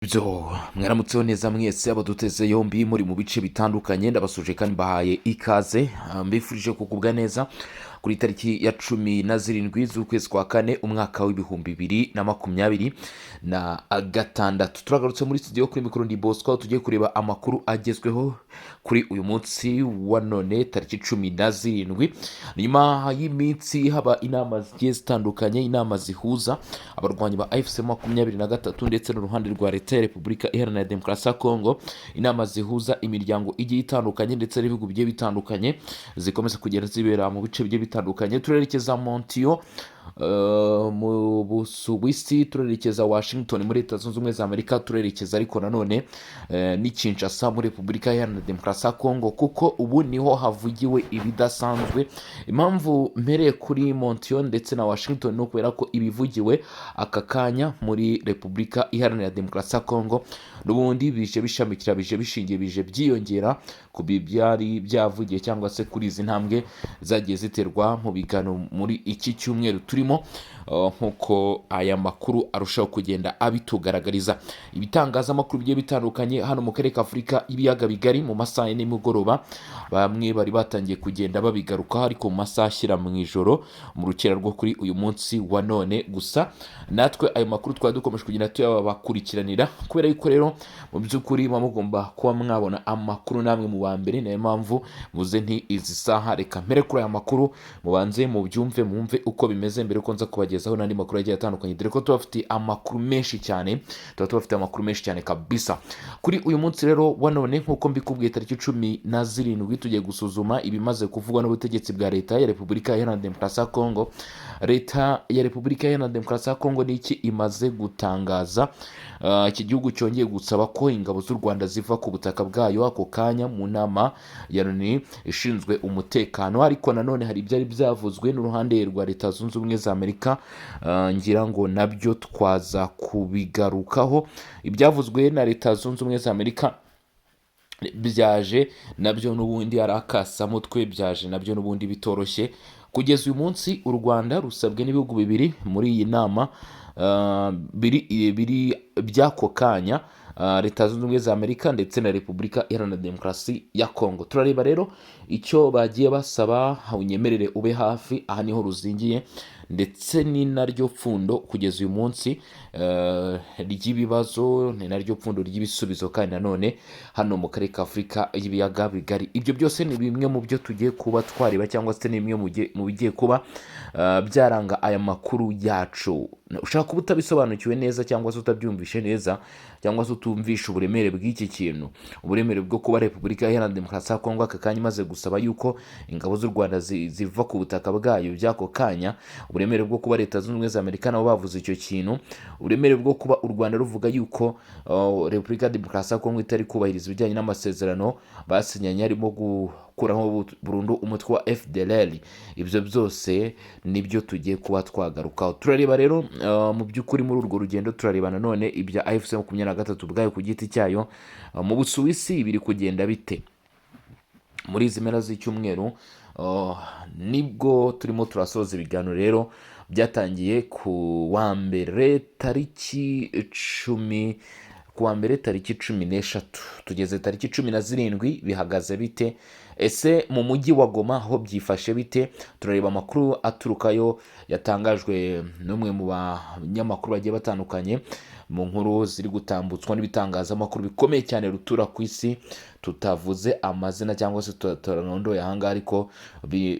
Byo mwaramutseho neza mwese abaduteze yombi muri mu bice bitandukanye. Ndabasuje kandi mbahaye ikaze, mbifurije kugubwa neza kuri tariki ya 17 z'ukwezi kwa kane, umwaka w'2026. Turagarutse muri studio, kuri mikoro ndi Bosco. Tugiye kureba amakuru agezweho kuri uyu munsi wa none, tariki 17, nyuma y'iminsi haba inama zigiye zitandukanye, inama zihuza abarwanyi ba AFC 23 ndetse n'uruhande rwa Leta ya Repubulika Iharanira Demokarasi ya Kongo, inama zihuza imiryango igiye itandukanye ndetse n'ibihugu bigiye bitandukanye, zikomeza kugenda zibera mu bice bigiye bitandukanye. Turerekeza Montreux mu Busuwisi, turerekeza Washington muri Leta Zunze Ubumwe za Amerika, turerekeza ariko nanone n'i Kinshasa muri Repubulika Iharanira Demokarasi ya Kongo, kuko ubu niho havugiwe ibidasanzwe. Impamvu mpereye kuri Montreux ndetse na Washington ni ukubera ko ibivugiwe aka kanya muri Repubulika Iharanira Demokarasi ya Kongo n'ubundi bije bishamikira, bije bishingiye, bije byiyongera ku byari byavugiye cyangwa se kuri izi ntambwe zagiye ziterwa mu biganiro muri iki cyumweru turimo, nk'uko aya makuru arushaho kugenda abitugaragariza. Ibitangazamakuru bigiye bitandukanye hano mu karere ka Afurika y'Ibiyaga Bigari, mu masaha ya nimugoroba bamwe bari batangiye kugenda babigarukaho, ariko mu masaha ashyira mu ijoro, mu rukera rwo kuri uyu munsi wa none. Gusa natwe ayo makuru twari dukomeje kugenda tuyabakurikiranira, kubera yuko rero mu by'ukuri muba mugomba kuba mwabona amakuru namwe mu wa mbere. Niyo mpamvu muze nti izi saha reka mpere kuri aya makuru, mubanze mubyumve, mwumve uko bimeze mbere yuko nza kubagezaho n'andi makuru agiye atandukanye, dore ko tubafitiye amakuru menshi cyane, tuba tubafitiye amakuru menshi cyane kabisa. Kuri uyu munsi rero wa none, nk'uko mbikubwiye, tariki 17, tugiye gusuzuma ibimaze kuvugwa n'ubutegetsi bwa Leta ya Repubulika Iharanira Demokarasi ya Kongo. Leta ya Repubulika Iharanira Demokarasi ya Kongo ni iki imaze gutangaza? Iki gihugu cyongeye gusaba ko ingabo z'u Rwanda ziva ku butaka bwayo ako kanya mu nama ya Loni ishinzwe umutekano. Ariko nanone hari ibyari byavuzwe n'uruhande rwa Leta Zunze Ubumwe za Amerika, ngira ngo nabyo twaza kubigarukaho. Ibyavuzwe na Leta Zunze Ubumwe za Amerika byaje nabyo n'ubundi ari akasamutwe, byaje nabyo n'ubundi bitoroshye. Kugeza uyu munsi u Rwanda rusabwe n'ibihugu bibiri muri iyi nama biri by'ako kanya, Leta Zunze Ubumwe za Amerika ndetse na Repubulika Iharanira Demokarasi ya Kongo. Turareba rero icyo bagiye basaba. Unyemerere ube hafi, aha niho ruzingiye ndetse ni naryo pfundo kugeza uyu munsi ry'ibibazo, ni naryo pfundo ry'ibisubizo kandi nanone hano mu karere ka Afurika y'Ibiyaga Bigari. Ibyo byose ni bimwe mu byo tugiye kuba twareba, cyangwa se ni bimwe mu bigiye kuba byaranga aya makuru yacu. Ushobora kuba utabisobanukiwe neza, cyangwa se utabyumvishe neza, cyangwa se utumvishe uburemere bw'iki kintu, uburemere bwo kuba Repubulika Iharanira Demokarasi ya Kongo aka kanya imaze gusaba yuko ingabo z'u Rwanda ziva ku butaka bwayo by'ako kanya, uburemere bwo kuba Leta Zunze Ubumwe za Amerika nabo bavuze icyo kintu, uburemere bwo kuba u Rwanda ruvuga yuko Repubulika ya Demokarasi ya Kongo itari kubahiriza ibijyanye n'amasezerano basinyanye, harimo gukuraho burundu umutwe wa FDLR. Ibyo byose nibyo tugiye kuba twagarukaho. Turareba rero mu by'ukuri muri urwo rugendo, turareba nanone ibya AFC 23 ubwayo ku giti cyayo. Mu Busuwisi biri kugenda bite muri izi mpera z'icyumweru? Nibwo turimo turasoza ibiganiro rero byatangiye ku wa mbere tariki 10, ku wa mbere tariki 13, tugeze tariki 17. Bihagaze bite ese mu mujyi wa Goma ho byifashe bite? Turareba amakuru aturukayo yatangajwe n'umwe mu banyamakuru bagiye batandukanye, mu nkuru ziri gutambutswa n'ibitangazamakuru bikomeye cyane rutura ku isi, tutavuze amazina cyangwa se tutarondoye ahangaha, ariko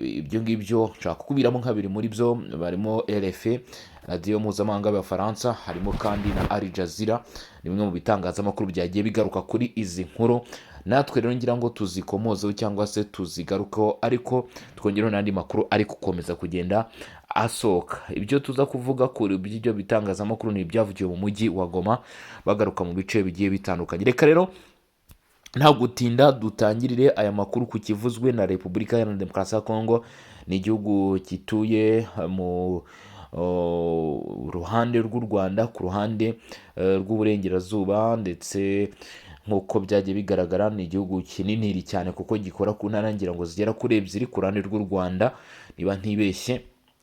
ibyo ngibyo nshaka kukubiramo nka biri muri byo. Barimo RFI, Radiyo Mpuzamahanga y'Abafaransa, harimo kandi na Al Jazeera. Ni bimwe mu bitangazamakuru byagiye bigaruka kuri izi nkuru, natwe rero ngira ngo tuzikomozeho cyangwa se tuzigarukeho, ariko twongereho n'andi makuru ari gukomeza kugenda asohoka. Ibyo tuza kuvuga kuri by'ibyo bitangazamakuru ni ibyavugiwe mu mujyi wa Goma, bagaruka mu bice bigiye bitandukanye. Reka rero nta gutinda dutangirire aya makuru ku kivuzwe na Repubulika Iharanira Demokarasi ya Kongo. Ni igihugu gituye mu ruhande rw'u Rwanda, ku ruhande rw'uburengerazuba, ndetse nk'uko byagiye bigaragara ni igihugu kinini cyane, kuko gikora ku ntara ngira ngo zigera kuri ebyiri ku ruhande rw'u Rwanda, niba ntibeshye.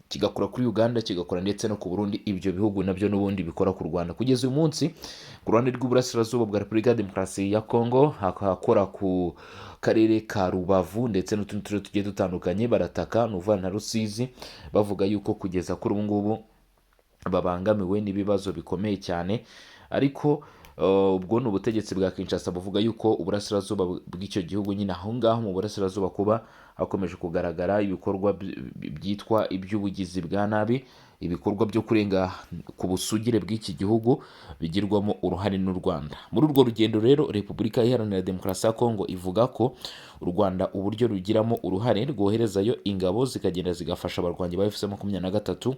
Kikaba kigakora kuri Uganda, kigakora ndetse no ku Burundi. Ibyo bihugu nabyo n'ubundi bikora ku Rwanda. Kugeza uyu munsi, ku ruhande rw'uburasirazuba bwa Repubulika ya Demokarasi ya Kongo, hakora ku karere ka Rubavu ndetse n'utundi turere tugiye dutandukanye, barataka, ni ukuvuga na Rusizi, bavuga yuko kugeza kuri ubu ngubu babangamiwe n'ibibazo bikomeye cyane. Ariko ubwo ni ubutegetsi bwa Kinshasa buvuga yuko uburasirazuba bw'icyo gihugu nyine, aho ngaho mu burasirazuba, kuba hakomeje kugaragara ibikorwa byitwa iby'ubugizi bwa nabi, ibikorwa byo kurenga ku busugire bw'iki gihugu bigirwamo uruhare n'u Rwanda. Muri urwo rugendo rero, Repubulika Iharanira Demokarasi ya Kongo ivuga ko u Rwanda uburyo rugiramo uruhare, rwoherezayo ingabo zikagenda zigafasha abarwanyi ba AFC 23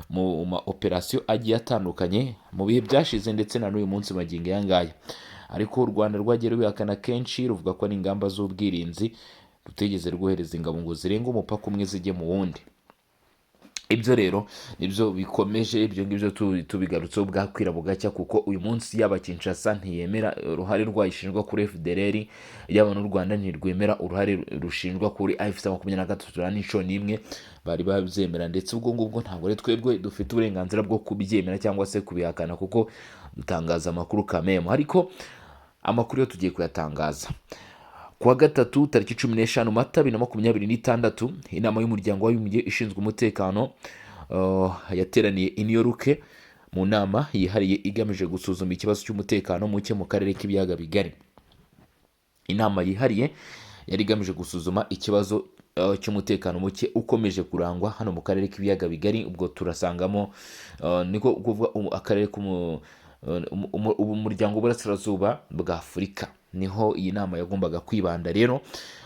mu ma operasiyo agiye atandukanye mu bihe byashize ndetse na n'uyu munsi magingo aya ngaya. Ariko u Rwanda rwagiye rubihakana kenshi, ruvuga ko ari ingamba z'ubwirinzi, rutigeze rwohereza ingabo ngo zirenge umupaka umwe zijye mu wundi. Ibyo rero nibyo bikomeje. Ibyo ngibyo tubigarutseho bwakwira bugacya, kuko uyu munsi yaba Kinshasa ntiyemera uruhare rwayo ishinjwa kuri FDLR, yaba n'u Rwanda ntirwemera uruhare rushinjwa kuri AFC 23, nta n'inshuro n'imwe bari babyemera. Ndetse ubwo ngubwo ntabwo ari twebwe dufite uburenganzira bwo kubyemera cyangwa se kubihakana, kuko dutangaza amakuru kamemo. Ariko amakuru yo tugiye kuyatangaza. Kuwa gatatu tariki 15 Mata 2026, inama y'Umuryango w'Abibumbye ishinzwe umutekano yateraniye i New York mu nama yihariye igamije gusuzuma ikibazo cy'umutekano muke mu karere k'Ibiyaga Bigari. Inama yihariye yari igamije gusuzuma ikibazo cy'umutekano muke ukomeje kurangwa hano mu karere k'Ibiyaga Bigari. Ubwo turasangamo niko kuvuga akarere umuryango w'Uburasirazuba bwa Afurika, niho iyi nama yagombaga kwibanda. Rero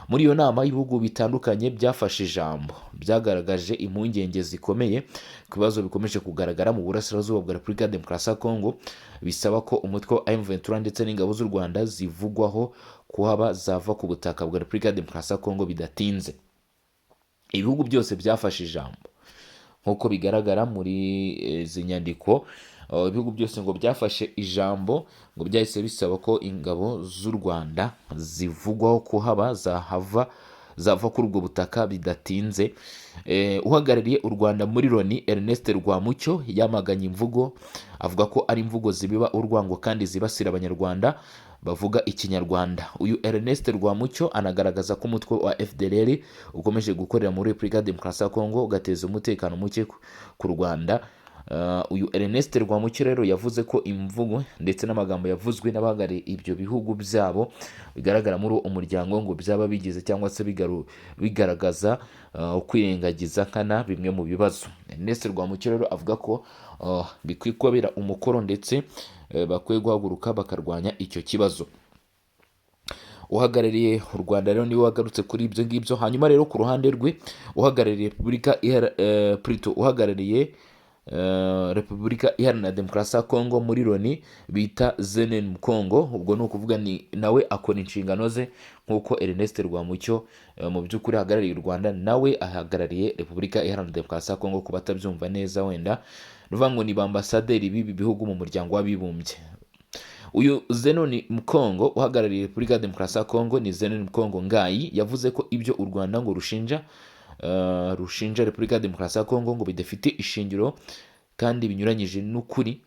muri iyo nama, ibihugu bitandukanye byafashe ijambo, byagaragaje impungenge zikomeye ku bibazo bikomeje kugaragara mu burasirazuba bwa Repubulika ya Demokarasi ya Kongo, bisaba ko umutwe wa M23 ndetse n'ingabo z'u Rwanda zivugwaho kuhaba zava ku butaka bwa Repubulika ya Demokarasi ya Kongo bidatinze. Ibihugu byose byafashe ijambo, nk'uko bigaragara muri izi nyandiko, ibihugu byose ngo byafashe ijambo, ngo byahise bisaba ko ingabo z'u Rwanda zivugwaho kuhaba zahava, zava kuri ubwo butaka bidatinze. Uhagarariye u Rwanda muri Loni, Ernest Rwamucyo, yamaganye imvugo, avuga ko ari imvugo zibiba urwango kandi zibasira Abanyarwanda bavuga Ikinyarwanda. Uyu Ernest Rwamucyo anagaragaza ko umutwe wa FDLR ukomeje gukorera muri Repubulika ya Demokarasi ya Kongo, ugateza umutekano muke ku Rwanda. Uyu Ernest Rwamucyo rero yavuze ko imvugo ndetse n'amagambo yavuzwe n'abahagarariye ibyo bihugu byabo bigaragara muri uwo muryango ngo byaba bigize cyangwa se bigaragaza kwirengagiza nkana bimwe mu bibazo. Ernest Rwamucyo rero avuga ko bikwiye kubabera umukoro, ndetse bakwiye guhaguruka bakarwanya icyo kibazo. Uhagarariye u Rwanda rero niwe wagarutse kuri ibyo ngibyo. Hanyuma rero ku ruhande rwe, uhagarariye Repubulika plutôt uhagarariye Repubulika Iharanira Demokarasi ya Kongo muri Loni bita Zenon Mukongo, ubwo ni ukuvuga ni nawe akora inshingano ze nk'uko Ernest Rwamucyo mu by'ukuri ahagarariye u Rwanda, nawe ahagarariye Repubulika Iharanira Demokarasi ya Kongo. Ku batabyumva neza wenda, ni ukuvuga ngo ni ba ambasaderi b'ibi bihugu mu Muryango w'Abibumbye. Uyu Zenon Mukongo uhagarariye Repubulika ya Demokarasi ya Kongo, ni Zenon Mukongo Ngayi, yavuze ko ibyo u Rwanda ngo rushinja Repubulika ya Demokarasi ya Kongo ngo bidafite ishingiro kandi binyuranyije n'ukuri.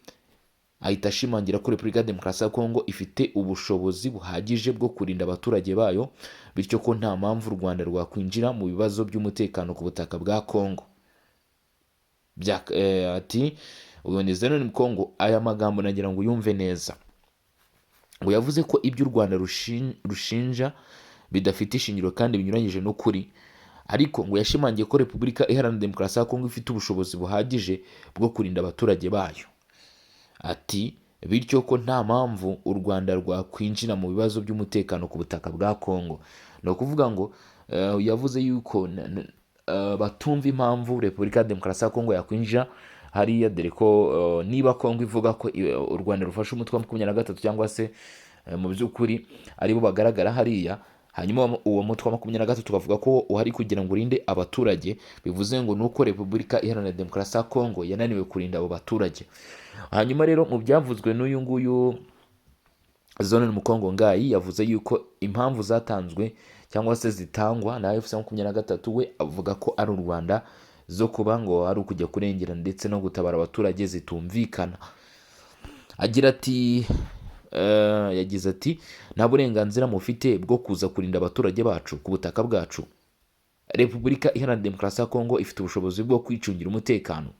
Ahita ashimangira ko Repubulika ya Demokarasi ya Kongo ifite ubushobozi buhagije bwo kurinda abaturage bayo, bityo ko nta mpamvu u Rwanda rwakwinjira mu bibazo by'umutekano ku butaka bwa Kongo. Ati uyu ni Zenon Mukongo. Aya magambo nagira ngo uyumve neza. Ngo yavuze ko ibyo u Rwanda rushinja bidafite ishingiro kandi binyuranyije n'ukuri, ariko ngo yashimangiye ko Repubulika Iharanira Demokarasi ya Kongo ifite ubushobozi buhagije bwo kurinda abaturage bayo. Ati bityo ko nta mpamvu u Rwanda rwakwinjira mu bibazo by'umutekano ku butaka bwa Kongo. Ni ukuvuga ngo yavuze yuko batumva impamvu Repubulika ya Demokarasi ya Kongo yakwinjira hariya, dore ko niba Kongo ivuga ko u Rwanda rufashe umutwe wa 23, cyangwa se mu by'ukuri aribo bagaragara hariya, hanyuma uwo mutwe wa 23 tukavuga ko uhari kugira ngo urinde abaturage, bivuze ngo nuko Repubulika Iharanira Demokarasi ya Kongo yananiwe kurinda abo baturage. Hanyuma rero mu byavuzwe n'uyu nguyu Zenon Mukongo Ngayi, yavuze yuko impamvu zatanzwe cyangwa se zitangwa na AFC 23, we avuga ko ari u Rwanda, zo kuba ngo ari ukujya kurengera ndetse no gutabara abaturage zitumvikana. Agira ati yagize ati: "Nta burenganzira mufite bwo kuza kurinda abaturage bacu ku butaka bwacu. Repubulika Iharanira Demokarasi ya Kongo ifite ubushobozi bwo kwicungira umutekano.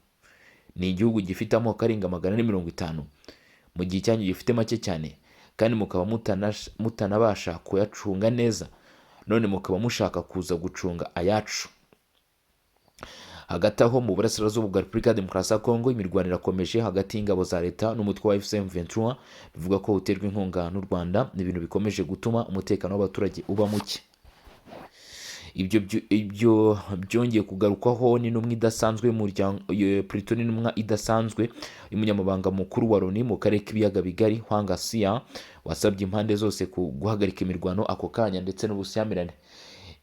Ni igihugu gifite amoko arenga 450, mu gihe icyanyu gifite make cyane, kandi mukaba mutanabasha kuyacunga neza, none mukaba mushaka kuza gucunga ayacu." Hagati aho, mu burasirazuba bwa Repubulika ya Demokarasi ya Kongo, imirwano irakomeje hagati y'ingabo za leta n'umutwe wa AFC M23 bivuga ko uterwa inkunga n'u Rwanda. Ni ibintu bikomeje gutuma umutekano w'abaturage uba muke. Ibyo byongeye kugarukwaho n'intumwa idasanzwe y'umuryango, plutôt n'intumwa idasanzwe y'umunyamabanga mukuru wa Loni mu karere k'ibiyaga bigari, Huang Xia, wasabye impande zose guhagarika imirwano ako kanya ndetse n'ubushyamirane.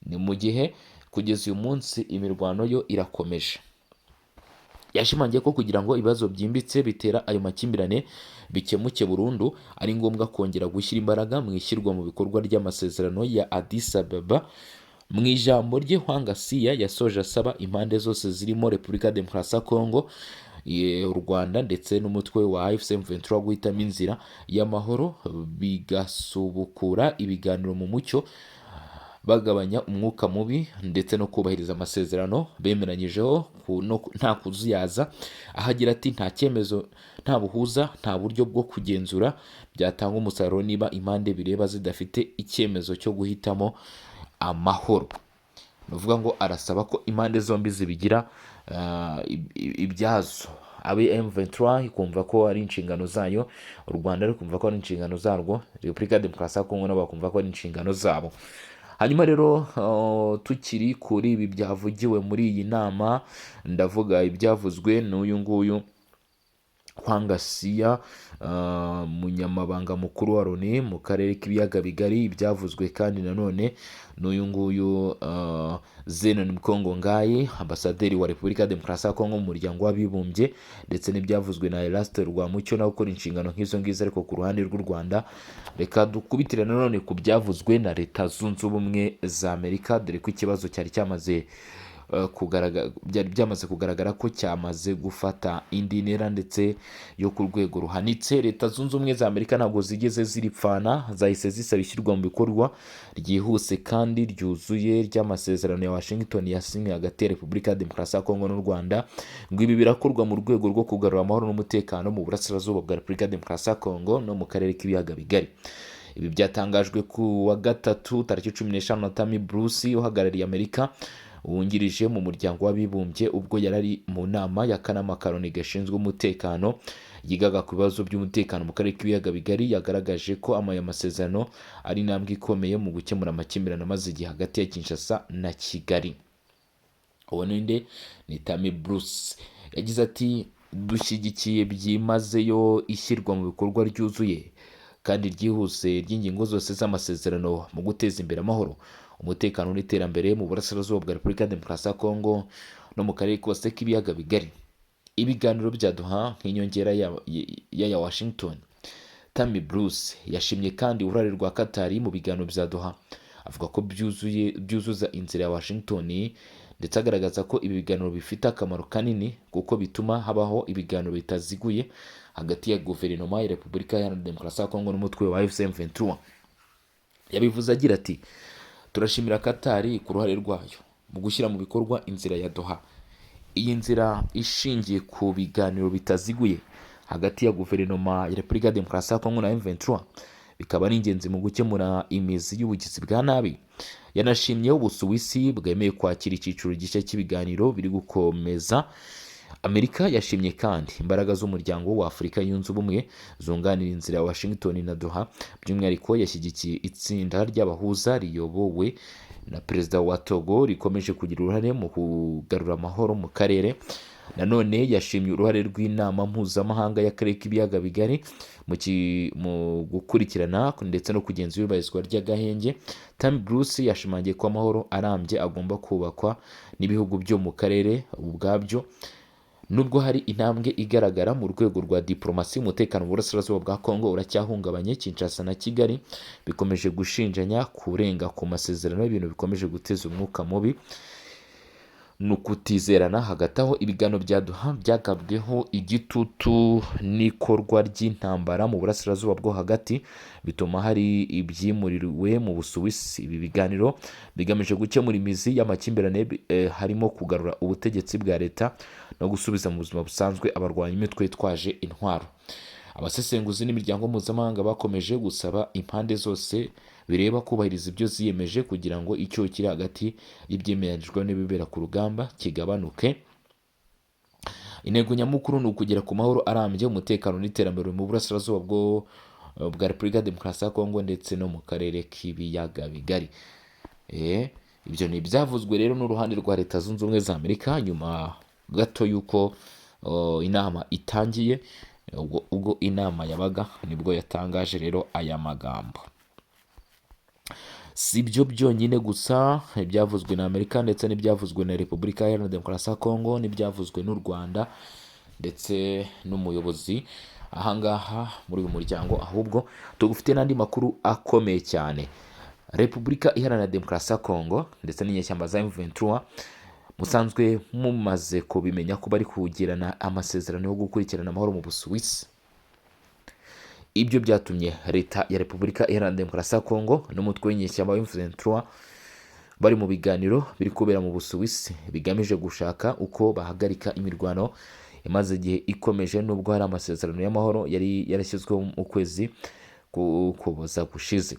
Ni mu gihe kugeza uyu munsi imirwano yo irakomeje. Yashimangiye ko kugira ngo ibibazo byimbitse bitera ayo makimbirane bikemuke burundu, ari ngombwa kongera gushyira imbaraga mu ishyirwa mu bikorwa ry'amasezerano ya Addis Ababa. Mu ijambo rye, Huang Xia yasoje asaba impande zose zirimo Repubulika ya Demokarasi ya Kongo, u Rwanda ndetse n'umutwe wa AFC M23 guhitamo inzira y'amahoro, bigasubukura ibiganiro mu mucyo, bagabanya umwuka mubi ndetse no kubahiriza amasezerano bemeranyijeho nta kuzuyaza. Aho agira ati: "Nta cyemezo, nta buhuza, nta buryo bwo kugenzura byatanga umusaruro niba impande bireba zidafite icyemezo cyo guhitamo amahoro." Ni ukuvuga ngo arasaba ko impande zombi zibigira ibyazo, abe M23 ikumva ko ari inshingano zayo, u Rwanda rukumva ko ari inshingano zarwo, Repubulika ya Demokarasi ya Kongo nabo bakumva ko ari inshingano zabo. Hanyuma rero, tukiri kuri ibi byavugiwe muri iyi nama, ndavuga ibyavuzwe n'uyu nguyu Huang Xia, munyamabanga mukuru wa Loni mu karere k'ibiyaga bigari, ibyavuzwe kandi nanone n'uyu nguyu Zenon Mukongo Ngayi, ambasaderi wa Repubulika ya Demokarasi ya Kongo mu Muryango w'Abibumbye, ndetse n'ibyavuzwe na Eraste Rwamucyo nawe ukora inshingano nk'izo ngizo ariko ku ruhande rw'u Rwanda, reka dukubitire nanone ku byavuzwe na Leta Zunze Ubumwe za Amerika, dore ko ikibazo cyari cyamaze byari byamaze kugaragara ko cyamaze gufata indi ntera ndetse yo ku rwego ruhanitse. Leta Zunze Ubumwe za Amerika ntabwo zigeze ziripfana, zahise zisaba ishyirwa mu bikorwa ryihuse kandi ryuzuye ry'amasezerano ya Washington yasinywe hagati ya Repubulika ya Demokarasi ya Kongo n'u Rwanda. Ngo ibi birakorwa mu rwego rwo kugarura amahoro n'umutekano mu burasirazuba bwa Repubulika ya Demokarasi ya Kongo no mu karere k'ibiyaga bigari. Ibi byatangajwe ku wa gatatu tariki 15 na Tammy Bruce, uhagarariye Amerika wungirije mu Muryango w'Abibumbye, ubwo yari ari mu nama y'akanama ka Loni gashinzwe umutekano yigaga ku bibazo by'umutekano mu karere k'ibiyaga bigari. Yagaragaje ko aya masezerano ari intambwe ikomeye mu gukemura amakimbirane amaze igihe hagati ya Kinshasa na Kigali. Uwo ninde? Ni Tammy Bruce. Yagize ati: "Dushyigikiye byimazeyo ishyirwa mu bikorwa ryuzuye kandi ryihuse ry'ingingo zose z'amasezerano mu guteza imbere amahoro, umutekano n'iterambere mu burasirazuba bwa Repubulika ya Demokarasi ya Kongo no mu karere kose k'ibiyaga bigari. Ibiganiro bya Doha nk'inyongera y'aya Washington." Tammy Bruce yashimye kandi uruhare rwa Qatar mu biganiro bya Doha, avuga ko byuzuye byuzuza inzira ya Washington, ndetse agaragaza ko ibi biganiro bifite akamaro kanini kuko bituma habaho ibiganiro bitaziguye hagati ya guverinoma ya Repubulika Iharanira Demokarasi ya Kongo n'umutwe wa AFC M23. Yabivuze agira ati: "Turashimira Qatar ku ruhare rwayo mu gushyira mu bikorwa inzira ya Doha. Iyi nzira ishingiye ku biganiro bitaziguye hagati ya guverinoma ya Repubulika ya Demokarasi ya Kongo na M23 bikaba ari ingenzi mu gukemura imizi y'ubugizi bwa nabi." Yanashimye Ubusuwisi bwemeye kwakira icyiciro gishya cy'ibiganiro biri gukomeza. Amerika yashimye kandi imbaraga z'Umuryango wa Afurika Yunze Ubumwe zunganira inzira ya Washington na Doha. By'umwihariko yashyigikiye itsinda ry'abahuza riyobowe na perezida wa Togo rikomeje kugira uruhare mu kugarura amahoro mu karere. Nanone yashimye uruhare rw'inama mpuzamahanga y'akarere k'ibiyaga bigari mu gukurikirana ndetse no kugenzura iyubahirizwa ry'agahenge. Tammy Bruce yashimangiye ko amahoro arambye agomba kubakwa n'ibihugu byo mu karere ubwabyo. Nubwo hari intambwe igaragara mu rwego rwa diplomasi, umutekano mu burasirazuba bwa Kongo uracyahungabanye. Kinshasa na Kigali bikomeje gushinjanya kurenga ku masezerano, ibintu bikomeje guteza umwuka mubi. Ni ukutizerana hagati aho. Ibiganiro bya Doha byagabweho igitutu n'ikorwa ry'intambara mu Burasirazuba bwo Hagati, bituma hari ibyimuriwe mu Busuwisi. Ibi biganiro bigamije gukemura imizi y'amakimbirane, harimo kugarura ubutegetsi bwa leta no gusubiza mu buzima busanzwe abarwanya imitwe yitwaje intwaro. Abasesenguzi n'imiryango mpuzamahanga bakomeje gusaba impande zose bireba kubahiriza ibyo ziyemeje kugira ngo icyuho kiri hagati y'ibyemeranyijwe n'ibibera ku rugamba kigabanuke. Intego nyamukuru ni ukugera ku mahoro arambye, umutekano n'iterambere mu burasirazuba bwa Repubulika ya Demokarasi ya Kongo ndetse no mu karere k'Ibiyaga Bigari. Ibyo ni ibyavuzwe rero n'uruhande rwa Leta Zunze Ubumwe za Amerika nyuma gato y'uko inama itangiye. Ubwo inama yabaga nibwo yatangaje rero aya magambo. Si ibyo byonyine gusa, ibyavuzwe na Amerika ndetse n'ibyavuzwe na Repubulika Iharanira Demokarasi ya Kongo n'ibyavuzwe n'u Rwanda ndetse n'umuyobozi ahangaha muri uyu muryango, ahubwo tugufite n'andi makuru akomeye cyane. Repubulika Iharanira Demokarasi ya Kongo ndetse n'inyeshyamba za M23, musanzwe mumaze kubimenya ko bari kugirana amasezerano yo gukurikirana amahoro mu Busuwisi. Ibyo byatumye Leta ya Repubulika Iharanira Demokarasi ya Kongo n'umutwe w'inyeshyamba wa M23 bari mu biganiro biri kubera mu Busuwisi bigamije gushaka uko bahagarika imirwano imaze igihe ikomeje, nubwo hari amasezerano y'amahoro yari yarashyizweho mu kwezi k'Ukuboza gushize.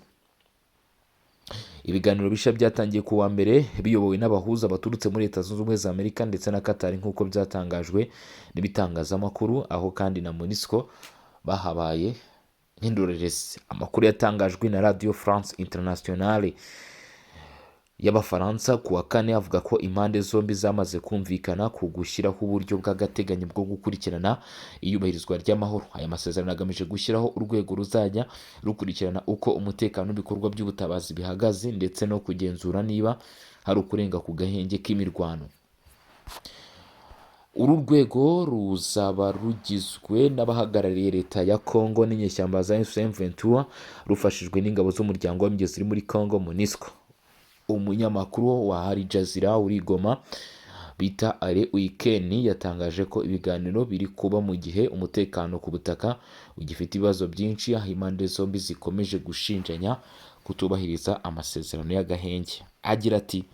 Ibiganiro bishya byatangiye ku wa mbere, biyobowe n'abahuza baturutse muri Leta Zunze Ubumwe za Amerika ndetse na Qatar, nk'uko byatangajwe n'ibitangazamakuru, aho kandi na MONUSCO bahabaye nk'indorerezi. Amakuru yatangajwe na Radio France Internationale y'Abafaransa ku wa kane avuga ko impande zombi zamaze kumvikana ku gushyiraho uburyo bw'agateganyo bwo gukurikirana iyubahirizwa ry'amahoro. Aya masezerano agamije gushyiraho urwego ruzajya rukurikirana uko umutekano n'ibikorwa by'ubutabazi bihagaze, ndetse no kugenzura niba hari ukurenga ku gahenge k'imirwano. Uru rwego ruzaba rugizwe n'abahagarariye Leta ya Congo n'inyeshyamba za M23, rufashijwe n'ingabo z'Umuryango w'Abibumbye ziri muri Congo, MONUSCO. Umunyamakuru wa Al Jazeera uri i Goma bita Ale Uyikeni yatangaje ko ibiganiro biri kuba mu gihe umutekano ku butaka ugifite ibibazo byinshi, aho impande zombi zikomeje gushinjanya kutubahiriza amasezerano y'agahenge. Agira ati: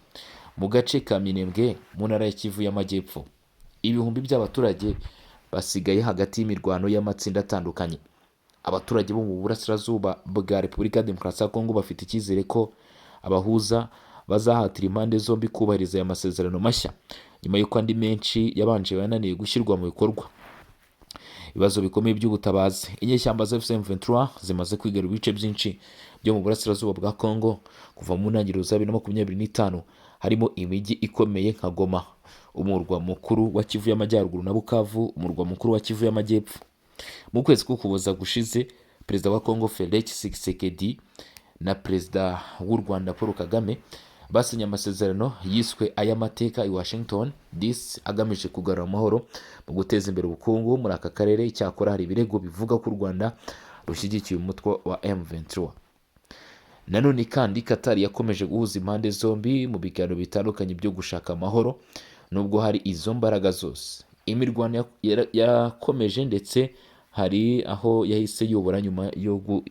"Mu gace ka Minembwe mu ntara ya Kivu y'Amajyepfo, ibihumbi by'abaturage basigaye hagati y'imirwano y'amatsinda atandukanye. Abaturage bo mu burasirazuba bwa Repubulika ya Demokarasi ya Kongo bafite icyizere ko abahuza bazahatira impande zombi kubahiriza aya masezerano mashya, nyuma y'uko andi menshi yabanje yananiwe gushyirwa mu bikorwa." Ibibazo bikomeye by'ubutabazi: inyeshyamba za AFC M23 zimaze kwigarura ibice byinshi byo mu burasirazuba bwa Congo kuva mu ntangiriro za 2025, harimo imijyi ikomeye nka Goma, umurwa mukuru wa Kivu y'Amajyaruguru, na Bukavu, umurwa mukuru wa Kivu y'Amajyepfo. Mu kwezi k'Ukuboza gushize, Perezida wa Congo Felix Tshisekedi na Perezida w'u Rwanda Paul Kagame basinye amasezerano yiswe ay'amateka i Washington DC, agamije kugarura amahoro mu guteza imbere ubukungu muri aka karere. Icyakora hari ibirego bivuga ko u Rwanda rushyigikiye umutwe wa M23. Nanone kandi Qatar yakomeje guhuza impande zombi mu biganiro bitandukanye byo gushaka amahoro. Nubwo hari izo mbaraga zose, imirwano yakomeje, ndetse hari aho yahise yubura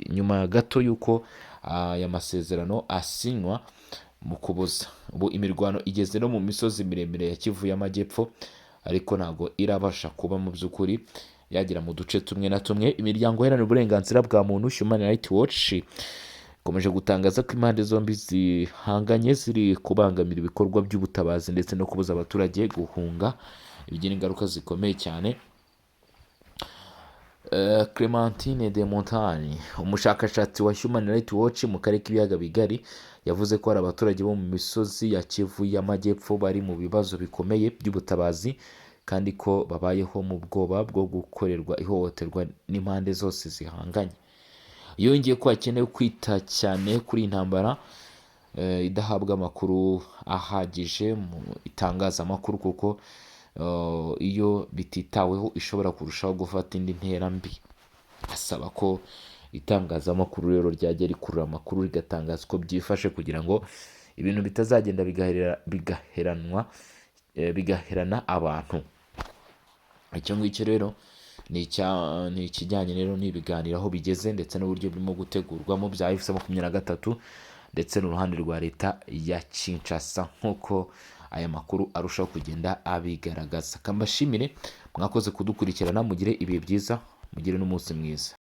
nyuma gato y'uko aya masezerano asinywa mu Kuboza. Ubu imirwano igeze no mu misozi miremire ya Kivu y'Amajyepfo, ariko ntabwo irabasha kuba mu by'ukuri yagera mu duce tumwe na tumwe. Imiryango iharanira uburenganzira bwa muntu, Human Rights Watch, ikomeje gutangaza ko impande zombi zihanganye ziri kubangamira ibikorwa by'ubutabazi ndetse no kubuza abaturage guhunga, bigira ingaruka zikomeye cyane. Clementine de Montagne, umushakashatsi wa Human Rights Watch mu karere k'Ibiyaga Bigari, yavuze ko hari abaturage bo mu misozi ya Kivu y'Amajyepfo bari mu bibazo bikomeye by'ubutabazi, kandi ko babayeho mu bwoba bwo gukorerwa ihohoterwa n'impande zose zihanganye. Yongeye ko hakenewe kwita cyane kuri iyi ntambara idahabwa amakuru ahagije mu itangazamakuru, kuko iyo bititaweho ishobora kurushaho gufata indi ntera mbi. Asaba ko itangazamakuru rero ryajya rikurura amakuru, rigatangaza uko byifashe, kugira ngo ibintu bitazagenda bigaheranwa. bigaherana abantu. Icyo ngicyo rero ni ikijyanye rero n'ibiganiro aho bigeze ndetse n'uburyo birimo gutegurwamo bya AFC 23 ndetse n'uruhande rwa leta ya Kinshasa, nk'uko aya makuru arushaho kugenda abigaragaza. Kambashimire, mwakoze kudukurikirana, mugire ibihe byiza, mugire n'umunsi mwiza.